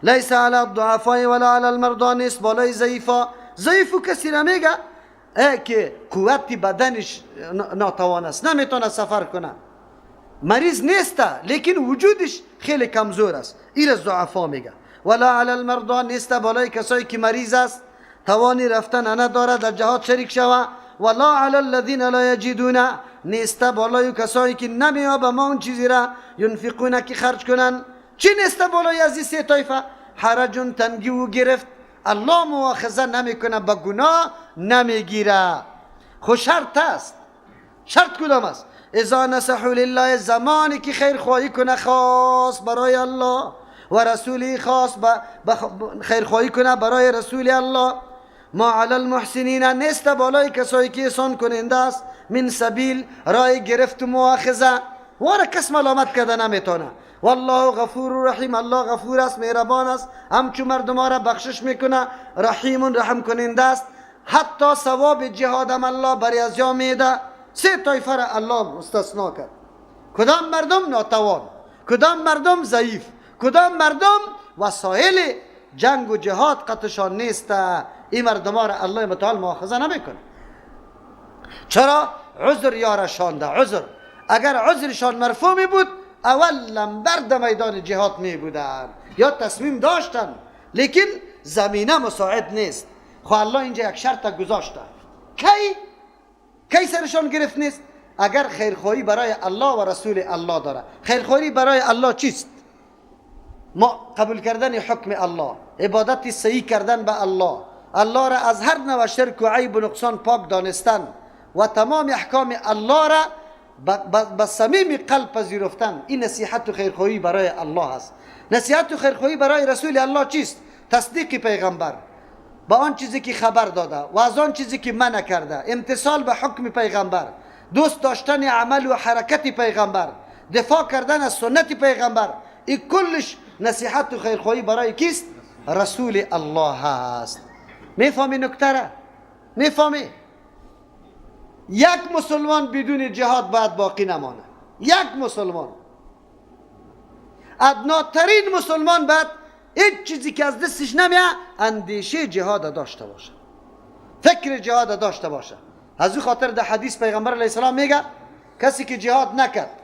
لیس علی الضعفاء ولا علی المرضى نیست بالای ضعیفا. ضعیف کسی را میگه که قوت بدنش ناتوان است، نمیتونه سفر کنه، مریض نیست لیکن وجودش خیلی کمزور است، این را ضعفا میگه. ولا علی المرضى نیست بالای کسایی که مریض است، توانی رفتن نداره در جهاد شریک شوه. ولا علی الذین لا یجدون نیست بالای کسایی که نمیابه ما اون چیزی را ینفقون که خرج کنن. چی نیست بالای از این سه طایفه؟ حرج تنگی و گرفت، الله مواخذه نمیکنه، به گناه نمیگیره. خو شرط است. شرط کدام است؟ اذا نصحوا لله، زمانی که خیر خواهی کنه خاص برای الله و رسولی، خاص خیر خواهی کنه برای رسول الله. ما علی المحسنین نیست بالای کسایی که احسان کننده است، من سبیل رای گرفت و مواخذه، واره کس ملامت کرده نمیتونه. والله غفور رحیم، الله غفور است، مهربان است، همچون مردم را بخشش میکنه، رحیم رحم کننده است. حتی ثواب جهادم الله برای از جا میده. سه طایفه را الله مستثنا کرد. کدام مردم ناتوان، کدام مردم ضعیف، کدام مردم وسایل جنگ و جهاد قطشان نیست، این مردم را الله متعال مؤاخذه نمیکنه. چرا؟ عذر یارشان ده، عذر. اگر عذرشان مرفوع می بود اول لمبر در میدان جهاد می بودن یا تصمیم داشتن، لیکن زمینه مساعد نیست. خب الله اینجا یک شرط گذاشته. کی سرشان گرفت نیست؟ اگر خیرخواهی برای الله و رسول الله داره. خیرخواهی برای الله چیست؟ ما قبول کردن حکم الله، عبادت صحیح کردن به الله، الله را از هر نوع شرک و عیب و نقصان پاک دانستن و تمام احکام الله را به صمیم قلب پذیرفتن. این نصیحت و خیرخواهی برای الله است. نصیحت و خیرخواهی برای رسول الله چیست؟ تصدیق پیغمبر با آن چیزی که خبر داده و از آن چیزی که منع کرده، امتثال به حکم پیغمبر، دوست داشتن عمل و حرکت پیغمبر، دفاع کردن از سنت پیغمبر. این کلش نصیحت و خیرخواهی برای کیست؟ رسول الله است. میفهمی نکته را؟ میفهمی؟ یک مسلمان بدون جهاد باید باقی نمانه. یک مسلمان، ادناترین مسلمان باید هیچ چیزی که از دستش نمیه اندیشه جهاد داشته باشه، فکر جهاد داشته باشه. از او خاطر در حدیث پیغمبر علیه السلام میگه کسی که جهاد نکرد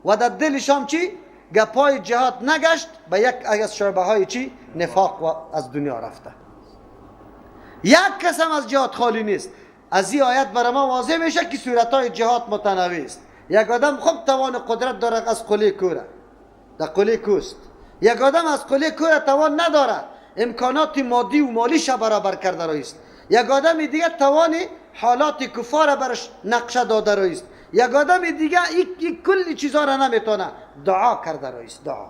و در دلش هم چی گپای جهاد نگشت، به یک از شعبه های چی نفاق و از دنیا رفته. یک کس هم از جهاد خالی نیست. از این آیت برای ما واضح میشه که صورتهای جهاد متنوع است. یک آدم خوب توان قدرت داره از قله کوره، در قله کوست. یک آدم از قله کوره توان نداره، امکانات مادی و مالیش برابر کرده رایست. یک آدم دیگه توان حالات کفار برش نقشه داده رایست. یک آدم دیگه یک کلی چیزا را نمیتونه، دعا کرده رایست. دعا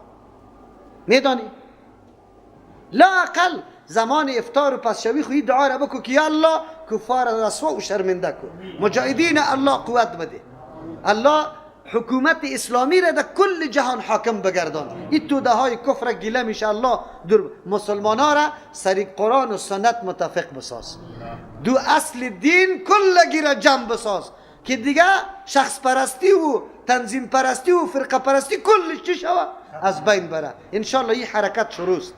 میدانی لااقل زمان افطار و پسشوی خوی دعا را بکو که یا الله کفار رسوا و شرمنده کن، مجاهدین الله قوت بده، الله حکومت اسلامی را در کل جهان حاکم بگردان. این توده های کفر گیله میشه، الله در مسلمان ها را سر قرآن و سنت متفق بساز، دو اصل دین کل گیره جمع بساز که دیگه شخص پرستی و تنظیم پرستی و فرقه پرستی کلش چی شوه از بین بره. انشالله این حرکت شروع است،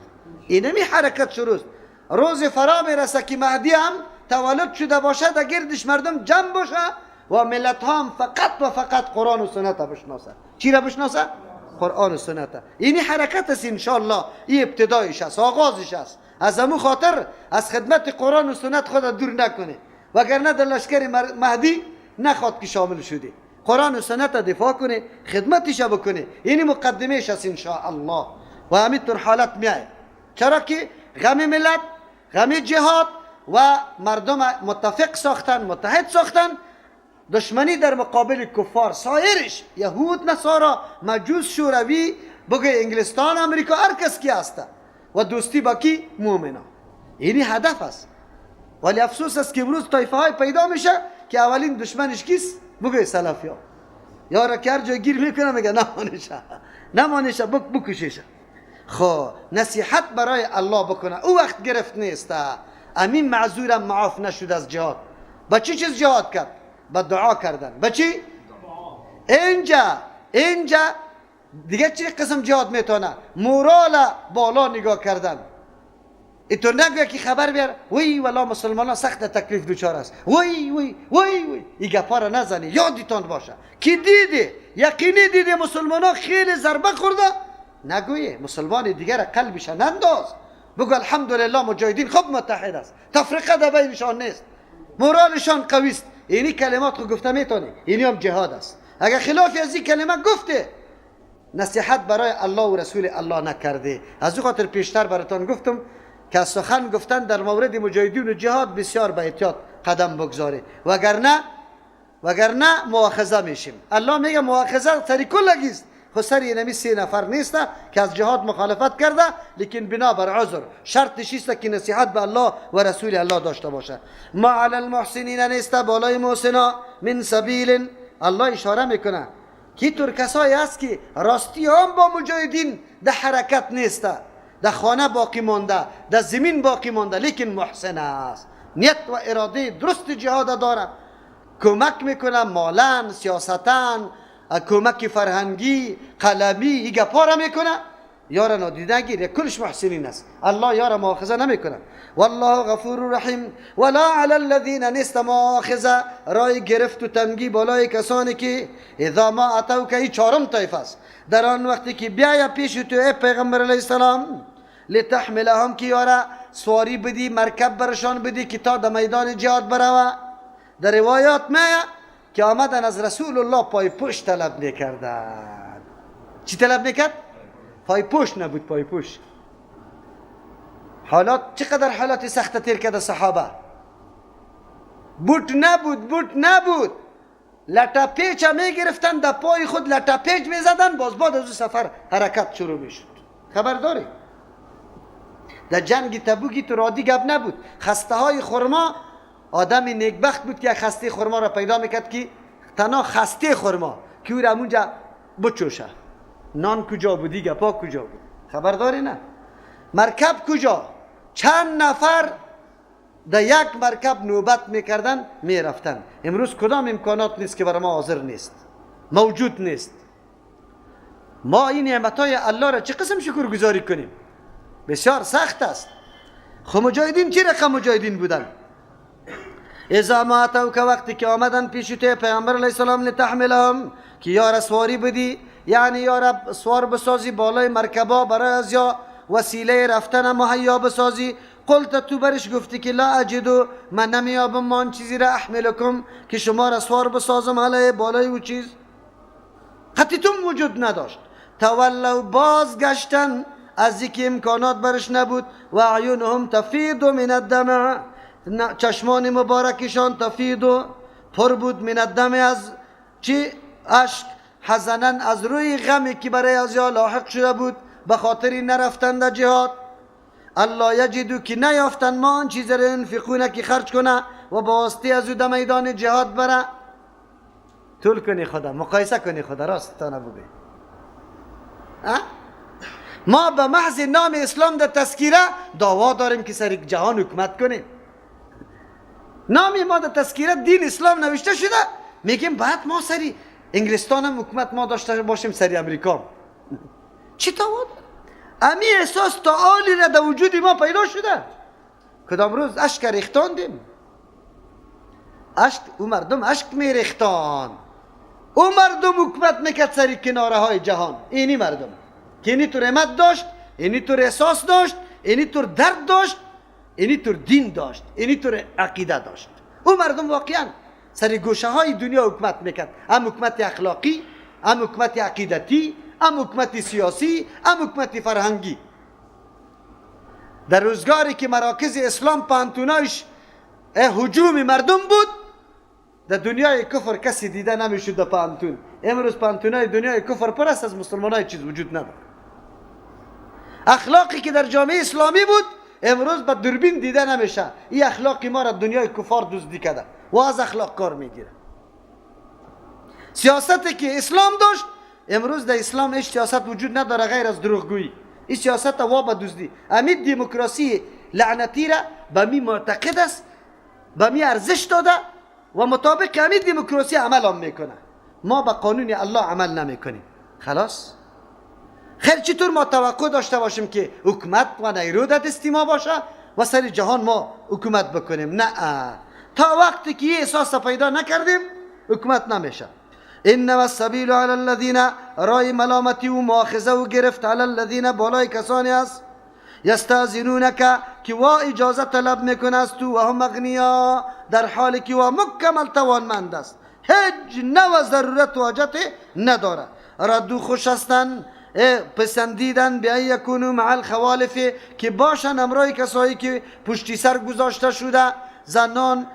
اینمی حرکت شروع است. روز فرا میرسه که مهدی هم تولد شده باشه، در گردش مردم جمع باشه و ملت ها هم فقط و فقط قرآن و سنت بشناسه. چی را بشناسه؟ قرآن و سنت. اینی حرکت است انشالله. این ابتدایش است، آغازش است. از امو خاطر از خدمت قرآن و سنت خود دور نکنه، وگرنه در لشکر مهدی نخواد که شامل شدی. قرآن و سنت دفاع کنه، خدمتش بکنه. اینی مقدمهش است انشاءالله. و همینطور حالت میاد. چرا که غم ملت، غم جهاد و مردم متفق ساختن، متحد ساختن، دشمنی در مقابل کفار، سایرش یهود، نصارا، مجوس، شوروی، بگه انگلستان، امریکا، هر کس کی هست و دوستی با کی؟ مؤمنا. اینی هدف است. ولی افسوس است که امروز طایفه های پیدا میشه که اولین دشمنش کیست؟ بگه سلفیا. یارا که هر جای گیر میکنه میگه نمانشه، نمانشه، بکشیشه. خب نصیحت برای الله بکنه، او وقت گرفت نیست. امین معذورم معاف نشد از جهاد. با چی چیز جهاد کرد؟ با دعا کردن. با چی؟ اینجا دیگه چه قسم جهاد میتونه؟ مورال بالا نگاه کردن. ایتو نگویا که خبر بیار وی ولا مسلمان ها سخت تکلیف دوچار است، وی وی وی وی، این گپا را نزنی، یادتان باشه که دیدی، یقینی دیدی مسلمان ها خیلی ضربه خورده، نگویی مسلمان دیگر قلبش ننداز، بگو الحمدلله مجاهدین خوب متحد است، تفرقه در بینشان نیست، مورالشان قوی است. اینی کلمات خو گفته میتونی، اینی هم جهاد است. اگر خلاف از این کلمه گفته، نصیحت برای الله و رسول الله نکرده. از او خاطر پیشتر براتان گفتم که سخن گفتن در مورد مجاهدین و جهاد بسیار به احتیاط قدم بگذاره، وگرنه مؤاخذه میشیم. الله میگه مؤاخذه سری کلگیست، خو سر اینمی 3 نفر نیست که از جهاد مخالفت کرده، لیکن بنا بر عذر، شرطش است که نصیحت به الله و رسول الله داشته باشه. ما علی المحسنین نیست بالای محسنا من سبیل. الله اشاره میکنه که طور کسایی است که راستی هم با مجاهدین در حرکت نیست، در خانه باقی مانده، در زمین باقی مانده، لیکن محسن است، نیت و اراده درست جهاد داره، کمک میکنه مالن، سیاستن، کمک فرهنگی، قلمی، این گپا را میکنه، یارا نادیده گیر، کلش محسنین است، الله یارا مؤاخذه نمیکنه. والله غفور رحیم. ولا علی الذین نیست مؤاخذه رای گرفت و تنگی بالای کسانی که اذا ما اتوک، ای چهارم طایفه است، در آن وقتی که بیایا پیش تو ای پیغمبر علیه السلام، لتحملهم که یارا سواری بدی، مرکب برشان بدی که تا در میدان جهاد بروه. در روایات میایه که آمدن از رسول الله پای پشت طلب میکردن. چی طلب میکرد؟ پای پشت نبود، پای پشت. حالات چقدر حالات سخت تیر کرده صحابه، بوت نبود، بوت نبود، لطه پیچ میگرفتن در پای خود، لطه پیچ میزدن، باز بعد از سفر حرکت شروع میشد. خبر داری؟ در جنگ تبوکی تو رادی گپ نبود. خسته های خرما، آدم نیکبخت بود که خسته خرما را پیدا میکرد که تنها خسته خرما که او را اونجا بچوشه. نان کجا بود؟ دیگه پا کجا بود؟ خبر داری نه؟ مرکب کجا؟ چند نفر در یک مرکب نوبت میکردن میرفتن. امروز کدام امکانات نیست که برای ما حاضر نیست، موجود نیست. ما این نعمتهای الله را چه قسم شکرگزاری کنیم؟ بسیار سخت است. خب مجاهدین چه رقم مجاهدین بودن؟ اذا ما اتوک، وقتی که آمدن پیش تو پیامبر علیه السلام، لتحملهم که یار سواری بدی، یعنی یار سوار بسازی بالای مرکبا، برای از یا وسیله رفتن مهیا بسازی. قلت، تو برش گفتی که لا اجدو، من نمیابم من چیزی را، احملکم که شما را سوار بسازم، علیه بالای او چیز خطیتون وجود نداشت. تولوا، بازگشتن از اینکه امکانات برش نبود. و اعینهم تفیض من الدمع، چشمان مبارکشان تفیض پر بود، من الدمع از چی؟ اشک، حزنن از روی غمی که برای از یا لاحق شده بود به خاطر نرفتن در جهاد. الا یجدو که نیافتن ما آن چیز را ینفقونه که خرج کنه و با واسطه از او در میدان جهاد بره. طول کنی خدا، مقایسه کنی خدا، راست تا نبوده. ما به محض نام اسلام در تذکیره دعوا داریم که سر جهان حکومت کنیم. نام ما در تذکیره دین اسلام نوشته شده، میگیم بعد ما سری انگلستان هم حکومت ما داشته باشیم، سری امریکا. چی دعوا داریم؟ امی احساس تعالی را در وجود ما پیدا شده. کدام روز اشک ریختاندیم، اشک او مردم اشک میریختان، او مردم حکومت میکرد سری کناره های جهان. اینی مردم که اینی طور همت داشت، اینی طور احساس داشت، اینی طور درد داشت، اینی طور دین داشت، اینی طور عقیده داشت. او مردم واقعا سر گوشه های دنیا حکومت میکرد، هم حکومت اخلاقی، هم حکومت عقیدتی، هم حکومت سیاسی، هم حکومت فرهنگی. در روزگاری که مراکز اسلام پانتونایش هجوم مردم بود، در دنیای کفر کسی دیده نمیشد در پانتون. امروز پانتونای دنیای کفر پر است از مسلمانای، چیز وجود نداره. اخلاقی که در جامعه اسلامی بود امروز به دوربین دیده نمیشه. این اخلاقی ما را دنیای کفار دزدی کرده و از اخلاق کار میگیره. سیاستی که اسلام داشت امروز در اسلام هیچ سیاست وجود نداره غیر از دروغگویی. این سیاست وا به دزدی. امید دموکراسی لعنتی را به می معتقد است، به می ارزش داده و مطابق امید دموکراسی عمل هم میکنه. ما به قانون الله عمل نمیکنیم. خلاص. خیر چطور ما توقع داشته باشیم که حکومت و نیرو در دست ما باشه و سر جهان ما حکومت بکنیم؟ نه، تا وقتی که یه احساس پیدا نکردیم حکومت نمیشه. انما السبیل علی الذین، رای ملامتی و مؤاخذه و گرفت علی الذین بالای کسانی است یستاذنونک که وا اجازه طلب میکنه از تو و هم اغنیا، در حالی که وا مکمل توانمند است، هیچ نوع ضرورت و حاجت نداره. ردو خوش هستن، پسندیدن به ان یکونو مع الخوالف که باشن امرای کسایی که پشتی سر گذاشته شده، زنان،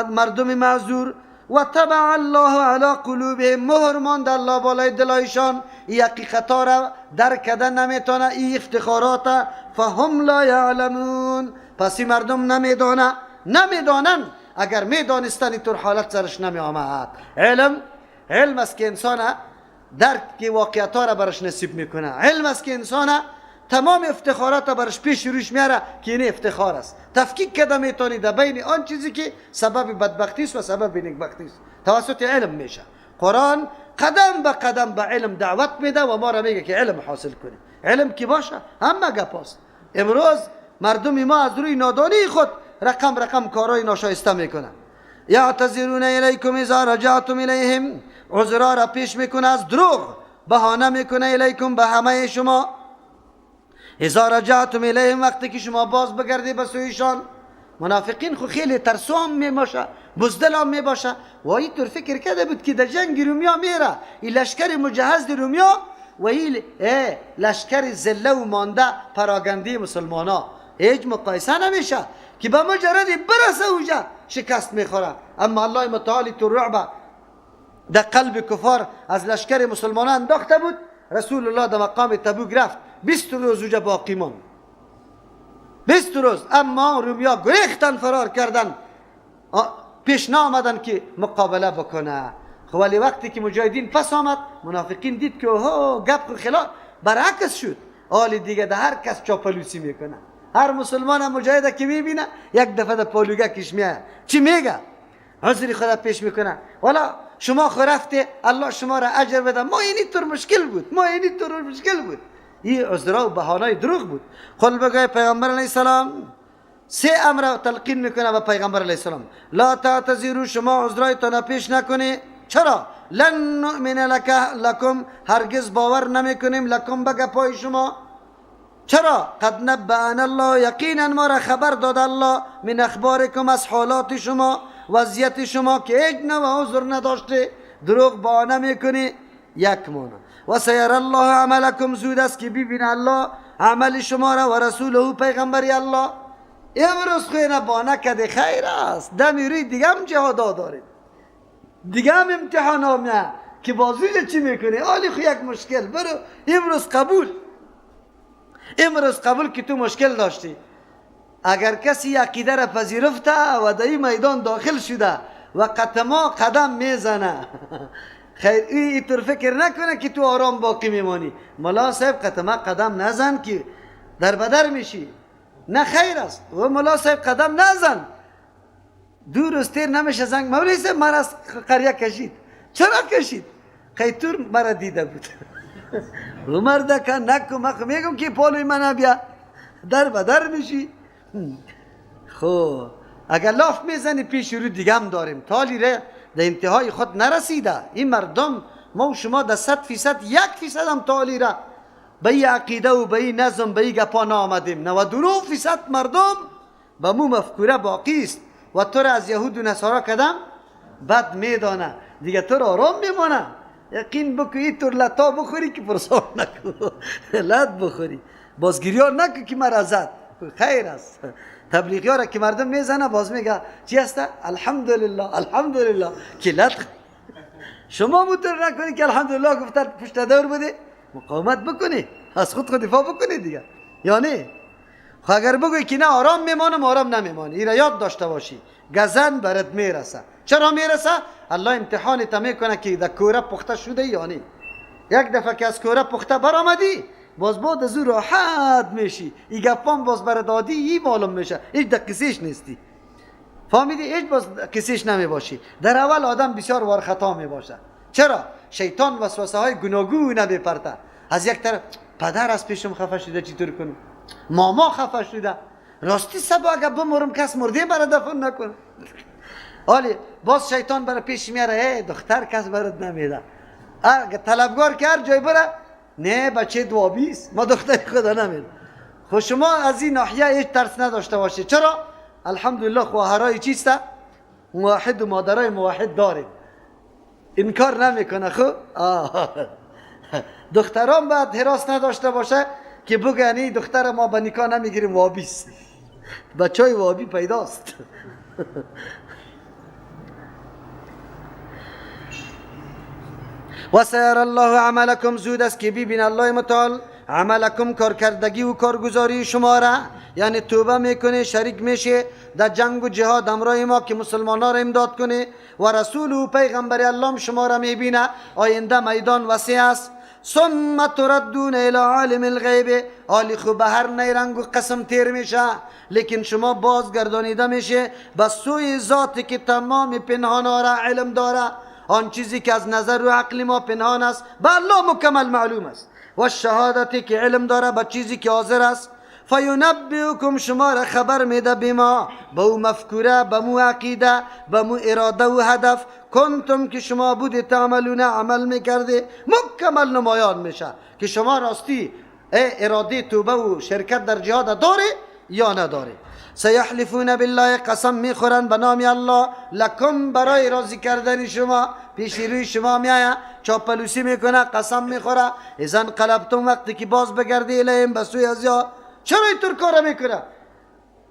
مردم معذور. و تبع الله علی قلوبهم، مهر ماند الله بالای دلایشان، این حقیقتها را درک کردن نمیتونه، این افتخارات، فهم لا یعلمون، پس این مردم نمیدانه، نمیدانن. اگر میدانستن اینطور حالت سرش نمی آمد. علم است که انسان درک واقعیت ها را برش نصیب میکنه. علم است که انسان تمام افتخارات برش پیش روش میاره که این افتخار است. تفکیک کده میتونی در بین آن چیزی که سبب بدبختی است و سبب نیکبختی است، توسط علم میشه. قرآن قدم به قدم به علم دعوت میده و ما را میگه که علم حاصل کنیم. علم که باشه همه گپ است. امروز مردم ما از روی نادانی خود رقم رقم کارهای ناشایسته میکنن. یعتذرون الیکم اذا رجعتم الیهم، عذرا را پیش میکنه از دروغ، بهانه میکنه الیکم به همه شما، اذا رجعتم الیهم وقتی که شما باز بگردی به سویشان. منافقین خو خیلی ترسو هم میباشه، بزدل هم میباشه و اینطور فکر کرده بود که در جنگ رومیا میره، این لشکر مجهز رومیا و این لشکر زله و مانده پراگنده مسلمان ها هیچ مقایسه نمیشه که به مجرد برسه اوجا شکست میخوره. اما الله متعالی تو رعب در قلب کفار از لشکر مسلمان انداخته بود. رسول الله در مقام تبوک رفت، 20 روز اوجا باقی ماند، 20 روز. اما رومیا گریختن، فرار کردن، پیش نآمدن که مقابله بکنه. خب ولی وقتی که مجاهدین پس آمد، منافقین دید که اوه گپ خلاف برعکس شد. حال دیگه ده هر کس چاپلوسی میکنه، هر مسلمان هم مجاهده که میبینه یک دفعه در پالوگه کش میاد، چی میگه؟ عذر خدا پیش میکنه، والا شما خو رفته، الله شما را اجر بده، ما اینی طور مشکل بود، ما اینی طور مشکل بود. این عذرا و بهانه دروغ بود. قل بگوی پیغمبر علیه السلام، سه امر تلقین میکنه به پیغمبر علیه السلام: لا تعتذروا، شما عذرایتان پیش نکنی. چرا؟ لن نؤمن لکم، هرگز باور نمیکنیم لکم به گپای شما. چرا؟ قد نبأنا الله، یقینا ما را خبر داد الله من اخبارکم، از حالات شما، وضعیت شما که هیچ نوع عذر نداشته، دروغ بهانه میکنی. یک مانه و سیر الله عملکم، زود است که ببینه الله عمل شما را و رسوله پیغمبری الله. امروز خو بانه کده خیر است، دمی روی دیگه هم جهادا داریم، دیگه هم امتحان ها میه که بازوی چی میکنی؟ آلی خو یک مشکل برو امروز قبول، امروز قبول که تو مشکل داشتی. اگر کسی عقیده را پذیرفته و در این میدان داخل شده و قدما قدم میزنه، خیر اینطور فکر نکنه که تو آرام باقی میمانی. ملا صاحب قدما قدم نزن که در بدر میشی، نه خیر است. و ملا صاحب قدم نزن، دو روز تیر نمیشه زنگ مولوی صاحب من از قریه کشید. چرا کشید؟ خیتور مرا دیده بود. و مرده که نکو مخ میگم که پالوی من بیا، در بدر میشی. خب اگر لاف میزنی پیش رو دیگه هم داریم، تالی ره در انتهای خود نرسیده. این مردم ما و شما در 100% 1% هم تالی را به این عقیده و به این نظم به این گپا نآمدیم. 99% مردم به مو مفکوره باقی است و تو را از یهود و نصارا کدم بد میدانه دیگه، تو را آرام میمانه. یقین بکو اینطور لطا بخوری که پرسان نکو، لط بخوری، بازگیری ها نکو که مرا زد. خیر است. تبلیغی ها را که مردم میزنه باز میگه چی هسته؟ الحمدلله الحمدلله که لط. شما موتور نکنی که الحمدلله گفتن پشت دور بوده، مقاومت بکنی، از خود خود دفاع بکنی دیگه. یعنی خب اگر بگوی که نه آرام میمانم، آرام نمیمانی. این را یاد داشته باشی، گزن برات میرسه. چرا میرسه؟ الله امتحان تا میکنه که در کوره پخته شده. یعنی یک دفعه که از کوره پخته برآمدی، باز بعد از او راحت میشی. این گپام باز برات عادی ای معلوم میشه، هیچ در قصیش نیستی، فهمیدی؟ هیچ باز قصیش نمیباشی. در اول آدم بسیار وار خطا میباشه. چرا؟ شیطان وسوسه های گوناگون میپرته. از یک طرف پدر از پیشم خفه شده چطور کنم، ماما خفه شده، راستی صبح اگه بمرم کس مرده برای دفن نکنه. حالی باز شیطان برای پیش میاره، ای دختر کس برات نمیده، اگه طلبگار که هر جای بره نه بچه دوابیست، ما دختر خدا نمیده. خب شما از این ناحیه هیچ ترس نداشته باشید. چرا؟ الحمدلله خواهرای چیست؟ موحد و مادرای موحد داریم، انکار نمیکنه. خب دختران باید هراس نداشته باشه که بگن دختر ما به نکاح نمیگیریم وابیست، بچای وابی پیداست. و سیر الله عملکم، زود است که ببین الله متعال عملکم کارکردگی و کارگزاری شما را، یعنی توبه میکنه، شریک میشه در جنگ و جهاد همراه ما که مسلمان ها را امداد کنه، و رسول و پیغمبر الله شما را میبینه. آینده میدان وسیع است. ثم تردون الى عالم الغیب، آلی خو به هر نیرنگ و قسم تیر میشه، لیکن شما بازگردانیده میشه به سوی ذاتی که تمام پنهان ها را علم داره. آن چیزی که از نظر و عقل ما پنهان است به الله مکمل معلوم است، و شهادتی که علم داره به چیزی که حاضر است. فینبئکم، شما را خبر میده بما، به او مفکوره، به مو عقیده، به مو اراده و هدف، کنتم که شما بودی تعملون عمل میکرده، مکمل نمایان میشه که شما راستی اراده توبه و شرکت در جهاد داره یا نداره. سیحلفون بالله، قسم میخورن به نام الله، لکم برای راضی کردن شما، پیش روی شما میآید چاپلوسی میکنه، قسم میخوره. اذا انقلبتم، وقتی که باز بگردی الیهم به سوی از یا، چرا اینطور کار میکنه؟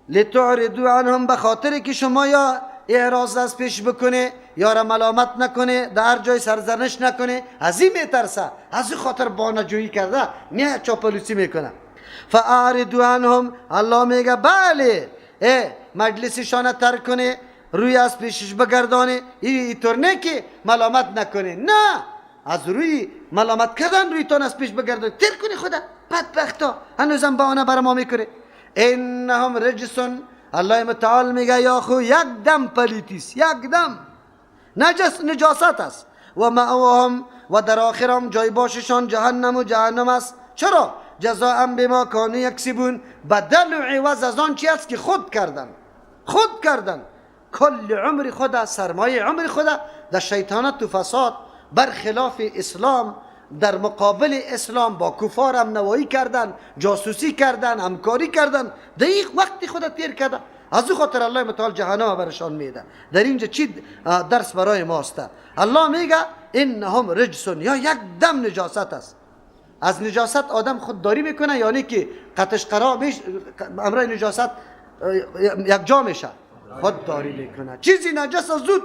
لتعرضوا عنهم، به خاطر که شما یا اعراض از پیش بکنه یا را ملامت نکنه، در هر جای سرزنش نکنه، از این میترسه، از این خاطر بانجویی کرده میاد چاپلوسی میکنه. فاعرضوا عنهم، الله میگه بله مجلسشان ترک کنه، روی از پیشش بگردانه، اینطور نه که ملامت نکنه، نه از روی ملامت کردن رویتان از پیش بگردانه، تر کنی خدا بدبختا هنوزم بهانه بر ما میکنه. انهم رجسون، الله متعال میگه یا خو یک دم پلیتیس، یک دم نجس، نجاست است. و مأواهم، و در آخر هم جای باششان جهنم و جهنم است. چرا؟ جزاء بما کانوا یکسبون، بدل و عوض از آن چی است که خود کردن، خود کردن. کل عمر خدا، سرمایه عمر خدا در شیطانت و فساد برخلاف اسلام، در مقابل اسلام با کفار هم نوایی کردن، جاسوسی کردن، همکاری کردن، دقیق وقتی خدا تیر کردن. از او خاطر الله متعال جهنم برشان میده. در اینجا چی درس برای ماست؟ الله میگه انهم رجسون، یا یک دم نجاست است. از نجاست آدم خودداری میکنه، یعنی که قطش قرار میش امرای نجاست یک جا میشه، خودداری میکنه. چیزی نجس زود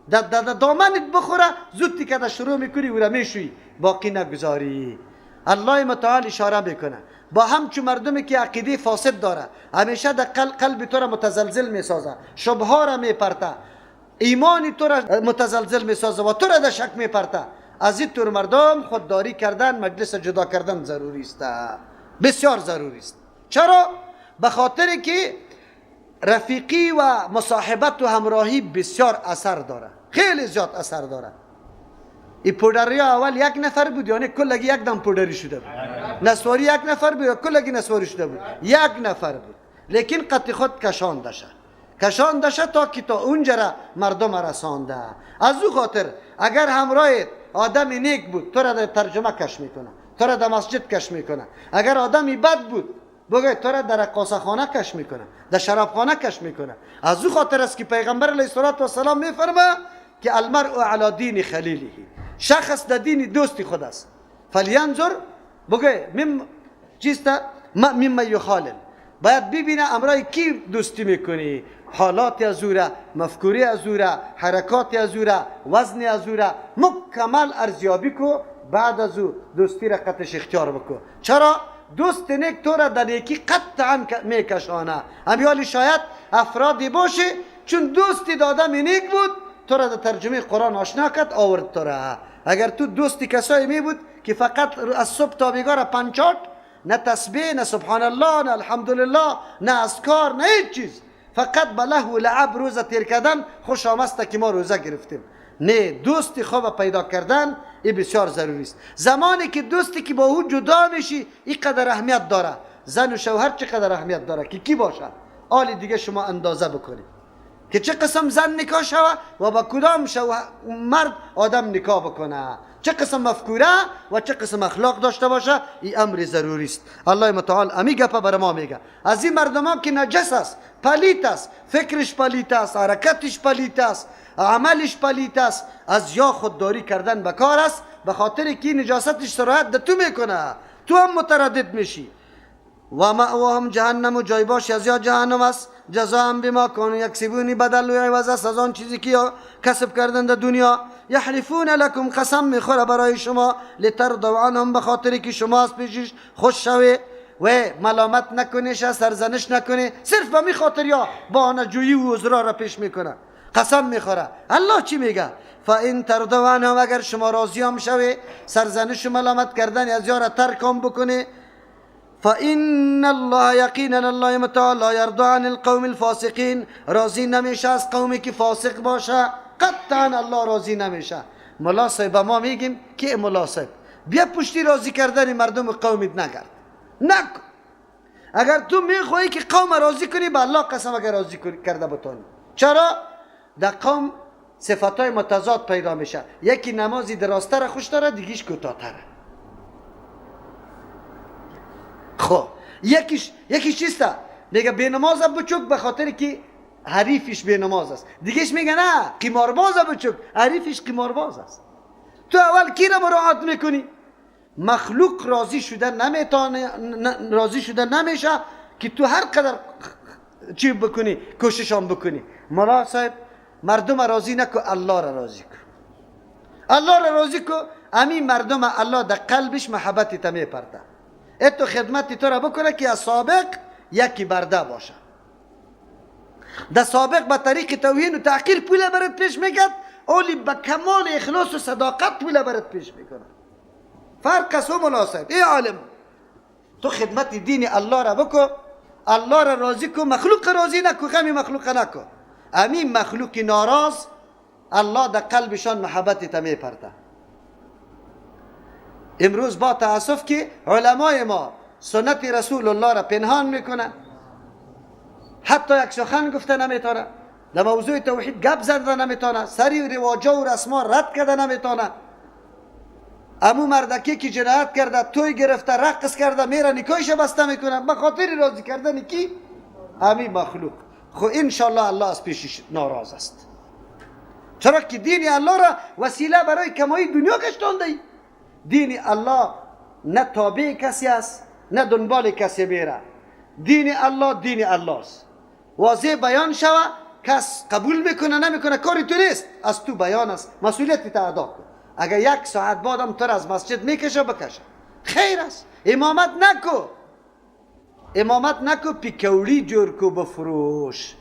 در دامنت بخوره، زود تیکه شروع میکنی و را میشوی، باقی نگذاری. الله متعال اشاره میکنه با همچون مردمی که عقیده فاسد داره، همیشه در قلب تو را متزلزل میسازه، شبهه را میپرته، ایمان تو را متزلزل میسازه و تو را در شک میپرته. از این طور مردم خودداری کردن، مجلس جدا کردن ضروری است، بسیار ضروری است. چرا؟ به خاطر که رفیقی و مصاحبت و همراهی بسیار اثر داره، خیلی زیاد اثر داره. این پودری اول یک نفر بود، یعنی کلگی یک دم پودری شده بود. نسواری یک نفر بود یا کلگی نسواری شده بود؟ یک نفر بود، لیکن قطع خود کشانده شد، کشانده شد تا که تا اونجا را مردم رسانده. از او خاطر اگر همراه آدم نیک بود تو را در ترجمه کش میکنه، تو را در مسجد کش میکنه. اگر آدمی بد بود بگه تو را در رقاصه خانه کش میکنه، در شرابخانه کش میکنه. از او خاطر است که پیغمبر علیه الصلاة والسلام میفرما که المرء علی دین خلیله، شخص در دین دوستی خود است. فلینظر بگه مم چیست مما یخالل، باید ببینه امرای کی دوستی میکنی، حالات از او را، مفکوری از او را، حرکات از او را، وزن از او را مکمل ارزیابی کو، بعد از او دوستی را قطعش اختیار بکو. چرا؟ دوست نیک تو را در نیکی قطعا میکشانه. امیالی شاید افرادی باشه چون دوستی دادم نیک بود تو را در ترجمه قرآن آشنا کرد آورد تو را. اگر تو دوستی کسایی می بود که فقط از صبح تا بیگار پنچات، نه تسبیح، نه سبحان الله، نه الحمدلله، نه اذکار، نه هیچ چیز، فقط به لهو و لعب روزه تیر کردن، خوش آمسته که ما روزه گرفتیم. نه، دوستی خوب پیدا کردن این بسیار ضروری است. زمانی که دوستی که با او جدا میشی این قدر اهمیت داره. زن و شوهر چقدر اهمیت داره که کی باشه؟ آلی دیگه شما اندازه بکنید که چه قسم زن نکاح شوه و با کدام مرد آدم نکاح بکنه، چه قسم مفکوره و چه قسم اخلاق داشته باشه. این امر ضروری است. الله متعال امی گپه بر ما میگه از این مردمان که نجس است، پلیت است، فکرش پلیت است، حرکتش پلیت است، عملش پلیت است، از یا خودداری کردن به کار است، به خاطر که نجاستش سرایت ده تو میکنه، تو هم متردد میشی. و مأواهم جهنم و جای باش از یا جهنم است. جزاء بما كانوا یکسبون، بدل و عوض است از آن چیزی که کسب کردن در دنیا. یحلفون لکم، قسم میخوره برای شما، لترضوا عنهم، به خاطر که شما از پیشش خوش شوی و ملامت نکنیش، سرزنش نکنی، صرف به می خاطر یا بهانه جویی و عذرا را پیش میکنه، قسم میخوره. الله چی میگه؟ فان ترضوا عنهم، اگر شما راضی هم شوی، سرزنش و ملامت کردن از یا را ترک هم بکنی، فإن الله یقینا الله متعال لا یرضى عن القوم الفاسقین، راضی نمیشه از قومی که فاسق باشه، قطعا الله راضی نمیشه. ملا صاحب ما میگیم که ملا صاحب بیا پشتی راضی کردن مردم قومیت نگرد، نکن. اگر تو میخوایی که قوم راضی کنی، به الله قسم اگر راضی کرده بتانی. چرا؟ در قوم صفتهای متضاد پیدا میشه، یکی نمازی درازتر خوش داره، دیگیش کوتاه‌تره. خب یکیش چیسته؟ میگه بی نماز بچوک به خاطر که حریفش بی نماز است. دیگهش میگه نه قمارباز بچوک، حریفش قمارباز است. تو اول کی را مراعات میکنی؟ مخلوق راضی شده نمیتونه، راضی شده نمیشه که تو هر قدر چی بکنی، کوشش هم بکنی. مولا صاحب مردم راضی نکو، الله را راضی کو. الله را راضی کو، امی مردم الله در قلبش محبت تا میپرده، اتو خدمت تو را بکنه که از سابق یکی برده باشه. در سابق به طریق توهین و تحقیر پول برات پیش میکرد، اولی به کمال اخلاص و صداقت پول برات پیش میکنه. فرق است مولا صاحب. ای عالم تو خدمت دین الله را بکو، الله را راضی کو، مخلوق راضی نکو، غمی مخلوق نکو. امی مخلوق ناراض الله در قلبشان محبت تا میپرده. امروز با تاسف که علمای ما سنت رسول الله را پنهان میکنه، حتی یک سخن گفته نمیتونه، در موضوع توحید گپ زده نمیتونه، سری رواجا و رسما رد کرده نمیتونه. امو مردکی که جنایت کرده، توی گرفته، رقص کرده، میره نکاحش بسته میکنه به خاطر راضی کردن کی؟ امی مخلوق. خو انشالله الله از پیشش ناراض است، چرا که دین الله را وسیله برای کمایی دنیا گشتانده ای. دین الله نه تابع کسی است، نه دنبال کسی میره. دین الله دین الله است. واضح بیان شوه، کس قبول میکنه نمیکنه کاری تو نیست، از تو بیان است، مسئولیت تا ادا کن. اگر یک ساعت بعدم تو از مسجد میکشه بکشه، خیر است. امامت نکو، امامت نکو، پیکولی جور کو بفروش.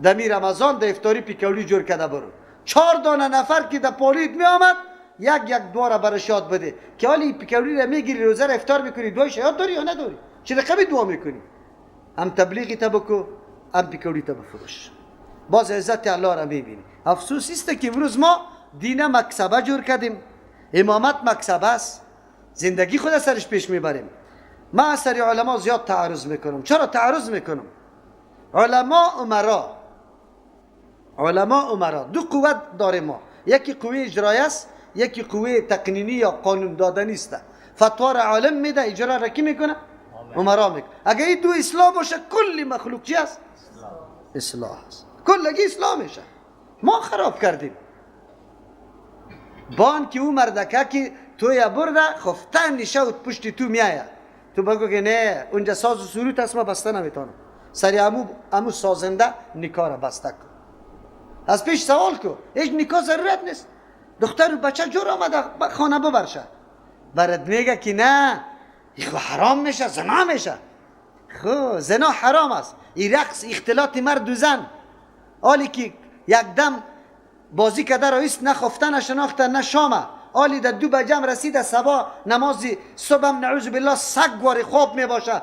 دمی رمضان در افطاری پیکولی جور کرده برو. 4 دانه نفر که در پالید می آمد، یک یک دعا را برش یاد بده که حالی پیکولی را میگیری، روزه را افطار میکنی، دعایش یاد داری یا نداری؟ چه رقمی دعا میکنی؟ هم تبلیغی تا بکو، هم پیکولی تا بفروش. باز عزت الله را میبینی. افسوس است که امروز ما دین مکسبه جور کردیم، امامت مکسبه است، زندگی خود سرش پیش میبریم. ما از سری علما زیاد تعرض میکنم. چرا تعرض میکنم؟ علما امرا، علما امرا دو قوت داریم ما، یکی قوه اجرایی است، یکی قوه تقنینی یا قانون دادنی است. فتوا را عالم میده، اجرا را کی میکنه؟ امرا میکنه. اگر این دو اصلاح باشه کل مخلوق چی است؟ اصلاح است، کلگی اصلاح میشه. ما خراب کردیم. بان که او مردکه که توی برده خفتن نشه و پشت تو میآید، تو بگو که نه اونجا ساز و سرود هست، ما بسته نمیتونم. سری امو سازنده نکاح را بسته کن. از پیش سوال کن، هیچ نکاح ضرورت نیست. دختر و بچه جور آمده خانه ببرشه، برات میگه که نه خو حرام میشه، زنا میشه. خو زنا حرام است، این رقص اختلاط مرد و زن، حالی که یک دم بازی کرده رئیس نه خفته نه شناخته نه شامه، حالی در 2 بجه رسیده صبح نماز صبح نعوذ بالله سگ واری خواب میباشه.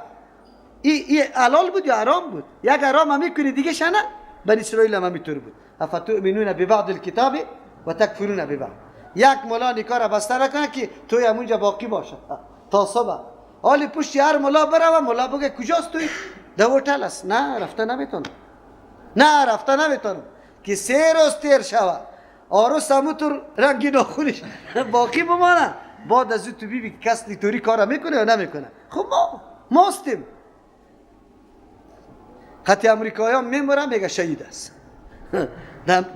ای حلال بود یا حرام بود؟ یک حرام هم میکنی دیگه شنه. بنی اسرائیل هم همینطور بود. افتؤمنون ببعض الکتاب و تکفرون ببعض. یک ملا نکاح را بسته نکنه که توی همونجا باقی باشه تا صبح. حالی پشت هر ملا بره و ملا بگه کجاست توی؟ در هتل است. نه رفته نمیتونم، نه رفته نمیتونم که 3 روز تیر شوه، آروس همونطور رنگی ناخونش باقی بمانه. بعد از تو بیبی که کس اینطوری کار میکنه یا نمیکنه. خب ما ماستیم. خطی امریکایی ها میمورن میگه شهید است.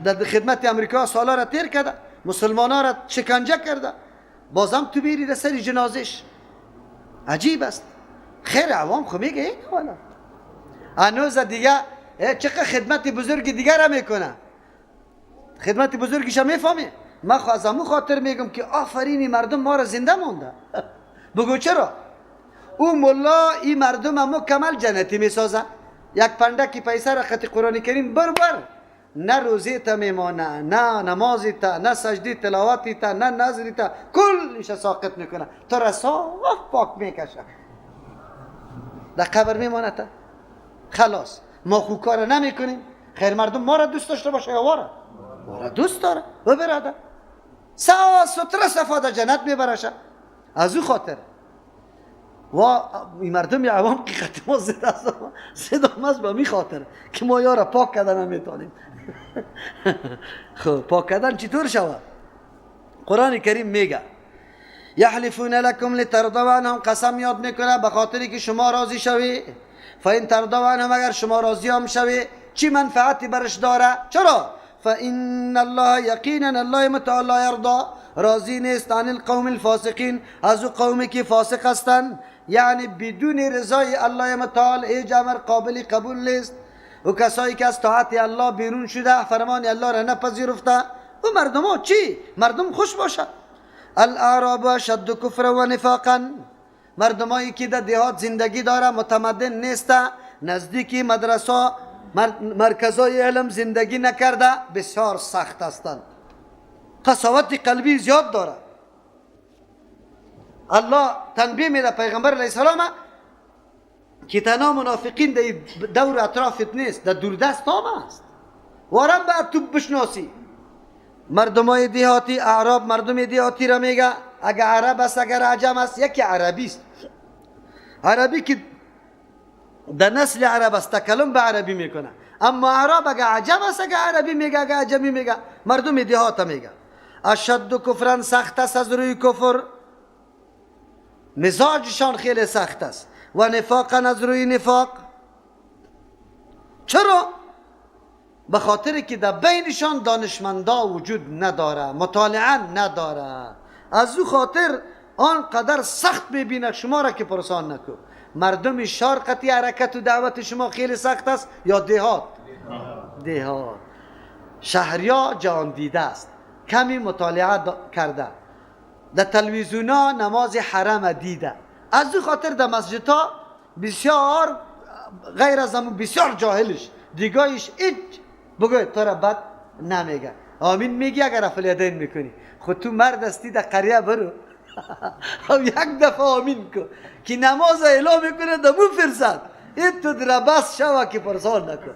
در خدمت امریکا سالا را تیر کرده، مسلمان ها را شکنجه کرده، بازم تو بیری در سر جنازش. عجیب است. خیر عوام خو میگه یک والا هنوز دیگه چقدر خدمت بزرگ دیگه را میکنه، خدمت بزرگش میفهمی. من خو از امو خاطر میگم که آفرین مردم ما را زنده مونده. بگو چرا؟ او ملا این مردم مکمل جنتی میسازه. یک پندکی پیسه را خط قرآن کریم بر بر، نه روزه تا میمانه، نه نمازی تا، نه سجده تلاوتی تا، نه نظری تا، کلش ساقط میکنه، تا را صاف پاک میکشه، در قبر میمانه تا خلاص. ما خو کار نمیکنیم. خیر مردم ما را دوست داشته باشه یا وارا وارا دوست داره و براده سوا ستره صفا در جنت میبرشه. از او خاطر و این مردم عوام که خط ما زده است به می خاطر که ما یارا پاک کردن نمیتونیم. خب پاک کردن چطور شود؟ قرآن کریم میگه یحلفون لکم لترضوا عنهم، قسم یاد میکنه به خاطری که شما راضی شوی. فان ترضوا عنهم، اگر شما راضی هم شوی چی منفعتی برش داره؟ چرا؟ فان الله یقینا الله متعالی یرضا، راضی نیست عن القوم الفاسقین، از او قومی که فاسق هستند. یعنی بدون رضای الله متعال هیچ امر قابل قبول نیست. و کسایی که از طاعت الله بیرون شده، فرمان الله را نپذیرفته، و مردم ها چی؟ مردم خوش باشه. الاعراب اشد کفر و نفاقا، مردمایی که در دهات زندگی داره، متمدن نیسته، نزدیکی مدرسه مرکزای علم زندگی نکرده، بسیار سخت هستند، قساوت قلبی زیاد داره. الله تنبیه میده پیغمبر علیه السلام که تنها منافقین در دور اطرافت نیست، در دوردست هم است. وارم باید تو بشناسی. مردمای دهاتی، اعراب مردم دهاتی را میگه، اگر عرب است اگر عجم است، یکی عربی است. عربی که در نسل عرب است تکلم به عربی میکنه، اما عرب اگر عجم است اگر عربی میگه، اگر عجمی میگه، مردم دهات میگه. اشد کفرن، سخت است از روی کفر، مزاجشان خیلی سخت است، و نفاقا از روی نفاق. چرا؟ به خاطر که در بینشان دانشمندا وجود نداره، مطالعه نداره. از او خاطر آنقدر سخت میبینه شما را که پرسان نکن. مردم شهر قطعی حرکت و دعوت شما خیلی سخت است یا دهات؟ دهات. شهریا جهان دیده است، کمی مطالعه کرده، در تلویزیون ها نماز حرم دیده، از او خاطر در مسجدها بسیار غیر از همون بسیار جاهلش دیگایش هیچ بگوی تو را بد نمیگه، آمین میگی اگر رفع الیدین میکنی. خود تو مرد هستی در قریه برو یک دفعه آمین کن که نماز اعلام میکنه دمو فرصت این تو در بس شوه که پرسان نکن.